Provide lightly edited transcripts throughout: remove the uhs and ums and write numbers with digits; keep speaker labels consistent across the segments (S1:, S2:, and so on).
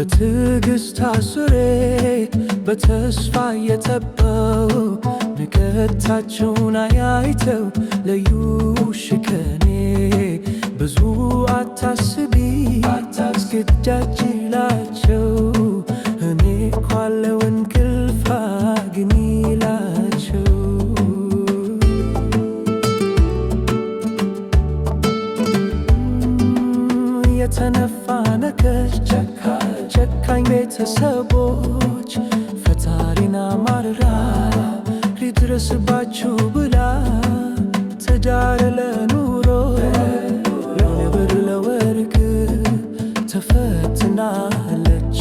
S1: በትዕግስት አስሬ በተስፋ እየጠበው ንቀታቸውን አይተው ለዩሽ ከኔ ብዙ አታስቢ አታስገዳጅላቸው እኔ እኮ አለው እንቅልፍ አግኝላቸው። የተነፋነቀች ጨካኝ ቤተሰቦች ፈጣሪና ማርራ ሊድረስባችሁ ብላ ትዳር ለኑሮ ለብር ለወርቅ ተፈትናለች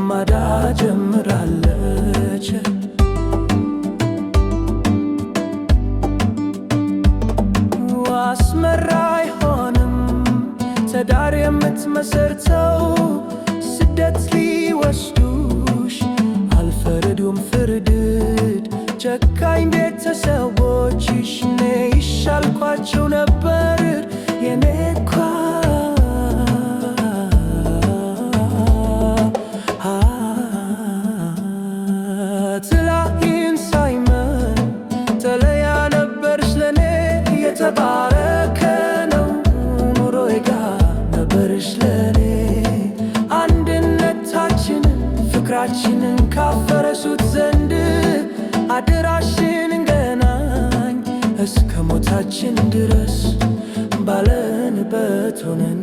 S1: ማዳ ጀምራለች። አስመራ አይሆንም ትዳር የምትመሰርተው ስደት ሊወስዱሽ አልፈረዱም ፍርድድ ጨካኝ ቤተሰቦችሽ እኔ ይሻልኳቸው ነበር የኔ እኳ ትላይን ሳይመን ተለያ ነበርሽ ለኔ የተባረከ ነው ኑሮዬ ጋ ነበርሽ ለኔ አንድነታችንን ፍቅራችንን ካፈረሱት ዘንድ አደራሽን እንገናኝ እስከ ሞታችን ድረስ ባለንበት ሆነን።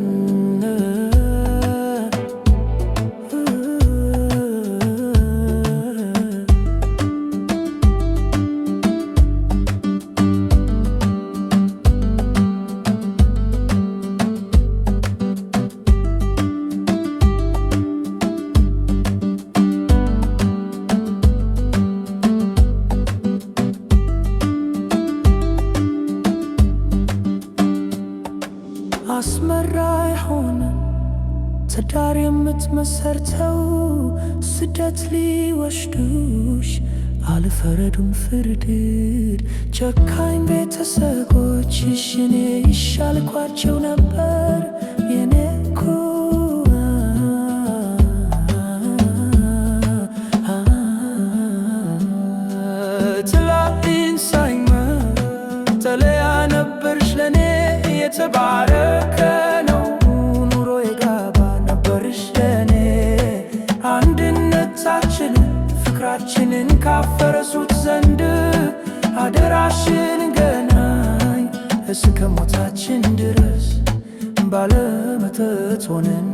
S1: አስመራ አይሆንም ትዳር የምትመሰርተው ስደት ሊወስዱሽ አልፈረዱም ፍርድድ ጨካኝ ቤተሰቦችሽ እኔ ይሻልኳቸው ነበር የኔ እኮ ትላንት ሳይመን ተለያ ነበርሽ ለኔ የተባረከ ነው ኑሮ የጋባ ነበርሽ ለኔ አንድነታችንን ፍቅራችንን ካፈረሱት ዘንድ አደራሽን ገናኝ እስከ ሞታችን ድረስ ባለመተት ሆነን።